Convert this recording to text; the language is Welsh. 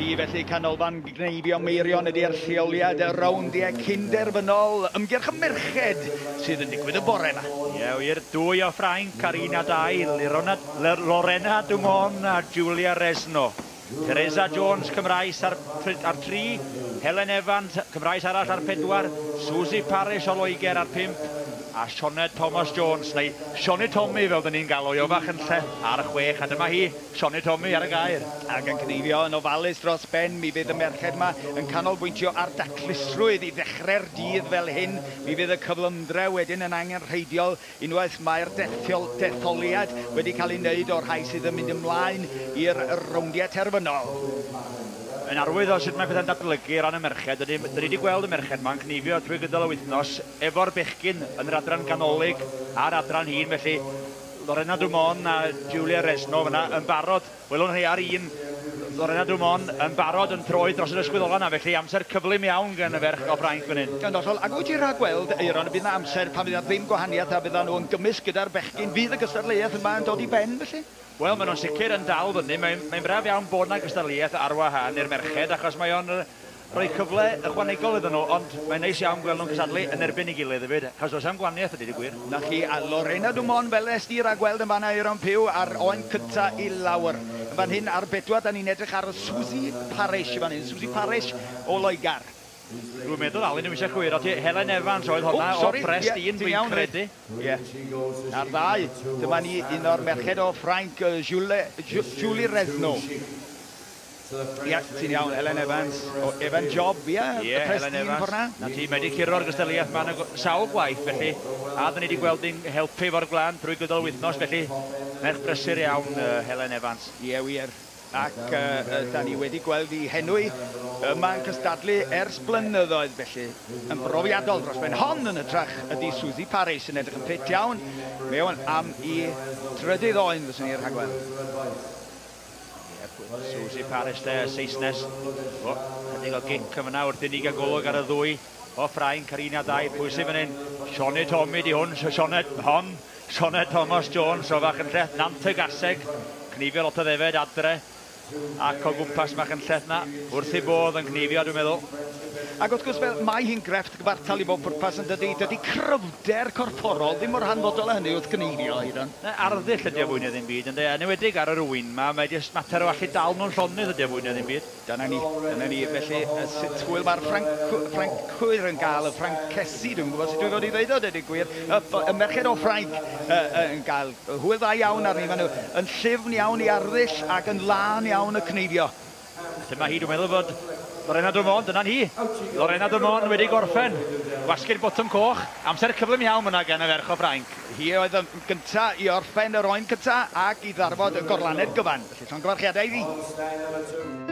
ni, felly Canolfan Gneifio Meirion ydy'r lleoliad y rowndiau cynderfynol ymgyrch y merched sydd yn digwydd y bore yma. Ie, wir, 2 o Ffrainc ar 1 a 2, Lorena Dumont a Julia Resno. Teresa Jones, Cymraes ar 3, Helen Evans, Cymraes arall ar 4, Susie Parrish o Loegr ar 5, a Sioned Thomas Jones, neu Sioned Tommy fel dyn ni'n galw i o Fachynlleth, ar 6, a dyma hi, Sioned Tommy ar y gair. Ac yn cneifio yn ofalus dros ben, mi fydd y merched yma yn canolbwyntio ar daclusrwydd i ddechrau'r dydd fel hyn. Mi fydd y cyflymdre wedyn yn angenrheidiol unwaith mae'r detholiad wedi cael ei wneud o'r rhai sydd yn mynd ymlaen i'r rowndiau terfynol. Yn arwydd o sut mae pethau'n datblygu ran y merched, dyn ni wedi gweld y merched yma'n cneifio trwy gydol y wythnos efo'r bechgyn yn yr adran ganolig a'r adran hŷn, felly Lorena Dumont a Julia Resno fyna yn barod, welwn ni ar 1, Lorena Dumont yn barod yn troi dros yr ysgwydd ola yna, felly amser cyflym iawn gan y ferch o Ffrainc fan hyn. Yn hollol, ac wyt ti'n rhagweld, Eiron, y bydd yna amser pan fydd yna ddim gwahaniaeth a byddan nhw yn gymysg gyda'r bechgyn, fydd y gystadleuaeth yma yn dod i ben, felly? Wel, maen nhw'n sicr yn dal fyny. Mae'n braf iawn bod yna gystadleuaeth ar wahân i'r merched, achos mae o'n rhoi cyfle ychwanegol iddyn nhw, ond mae'n neis iawn gweld nhw'n cystadlu yn erbyn ei gilydd hefyd, achos does am gwahaniaeth ydy, gwir. Na chi, a Lorena Dumont fel es di ragweld yn fanna Eiron Pugh a'r oen cynta i lawr. Yn fan hyn ar 4, da ni'n edrych ar Susie Parrish fan hyn, Susie Parrish o Loegr. Dwi'n meddwl, Alun, ddim eisiau chwiro ti. Helen Evans oedd honna o Presteigne, dwi'n credu. Ie. Ar 2, dyma ni un o'r merched o Ffrainc, Julie Resno. Ie, ti'n iawn, Helen Evans. O Evan Job, ie, Presteigne ffordd na. Na ti, mae wedi curo'r gystadleuaeth yma sawl gwaith, felly, a dyn ni wedi gweld hi'n helpu efo'r gwlân drwy gydol wythnos, felly, merch brysur iawn, Helen Evans. Ie, wir. Ac da ni wedi gweld i henwi yma'n cystadlu ers blynyddoedd, felly yn brofiadol dros ben. Hon yn hytrach ydy Susie Parrish yn edrych yn ffit iawn. Mewn am i trydydd oen fyswn i'n rhagweld. Susie Parrish de, Saesnes. O, chydig o gic yma wrth i ni gael golwg ar y ddwy o Ffrainc ar 1 a 2. Pwy sydd fan hyn? Sioned Tommy di hwn, Sioned hon. Sioned Thomas Jones o Fachynlleth, Nant y Gaseg. Cneifio lot o ddefed adre ac o gwmpas Machynlleth na, wrth ei bodd yn cneifio, dwi'n meddwl. Ac wrth gwrs, fel mae hi'n grefft gyfartal i bob pwrpas yn dydy, dydy cryfder corfforol ddim mor hanfodol â hynny wrth gneifio, Eiron. Arddull ydy o fwy na ddim byd, ynddo, yn enwedig ar yr ŵyn ma, mae jyst mater o allu dal nhw'n llonydd ydy o fwy na ddim byd. Dyna ni, felly sut hwyl mae'r Ffrancwyr yn gael, y Ffrancesi, dwi'n gwybod sut dwi'n fod i ddeud o, deud y gwir, y merched o Ffrainc yn gael hwyl dda iawn arni, maen nhw yn llyfn iawn i arddull ac yn lân iawn y cneifio. Dyma hi, dwi'n meddwl fod Lorena Dumont, dyna'n hi. Lorena Dumont wedi gorffen. Gwasgu'r botwm coch. Amser cyflym iawn yna gan y ferch o Ffrainc. Hi oedd yn gynta i orffen yr oen cynta ac i ddarfod y gorlaned gyfan. Felly llongyfarchiadau iddi.